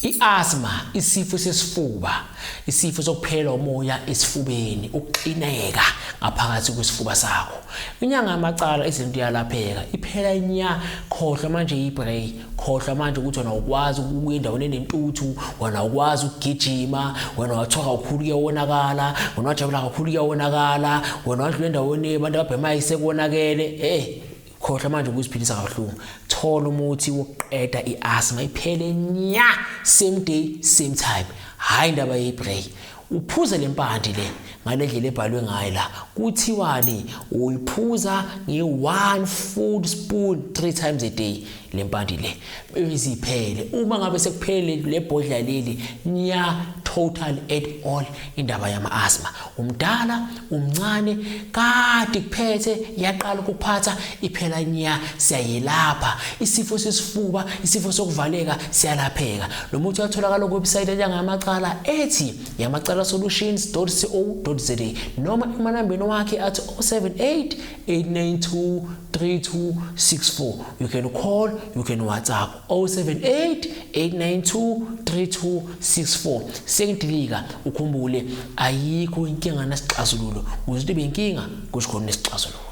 I-asthma, isifo sesifuba, isifo sokuphela umoya esifubeni, ukuxineka ngaphakathi kwesifuba sakho. Inyanga yamacala izinto iyalapheka, iphela nya. Khohlwa manje i-spray, khohlwa manje ukuthi wena ukwazi ukuya endaweni enentuthu, wena ukwazi ukugijima, wena wathuka kakhulu kuyawonakala, wena wajabula kakhulu kuyawonakala, wena wadlula endaweni abantu ababhemayo sekonakele. Khohlwa manje ukuziphilisa kabuhlungu. Thola umuthi wokuqeda i-asthma iphele nya, same day, same time. Hhayi indaba ye-spray. Uphuze le mpande le ngale ndlela ebhalwe ngayo la. Kuthiwani? Uyiphuza nge-1 full spoon 3 times a day le mpande le, iziphele. Uma ngabe sekuphele le bhodlela leli nya, total at all indaba yama-asthma. Umdala, umncane, kade kuphethe, yaqala ukuphatha, iphela nya. Siyayelapha isifo sesifuba, isifo sokuvaleka siyalapheka. Lo muthi uyatholakala kuwebsite yeNyanga Yamacala ethi yamacalasolutions.co.za noma emanambeni wakhe athi 078 892 3264. You can call, you can WhatsApp 078 892 3264. Sengidilika, ukhumbule, ayikho inkinga nesixazululo. Ukuze ibe inkinga kusho khona nesixazululo.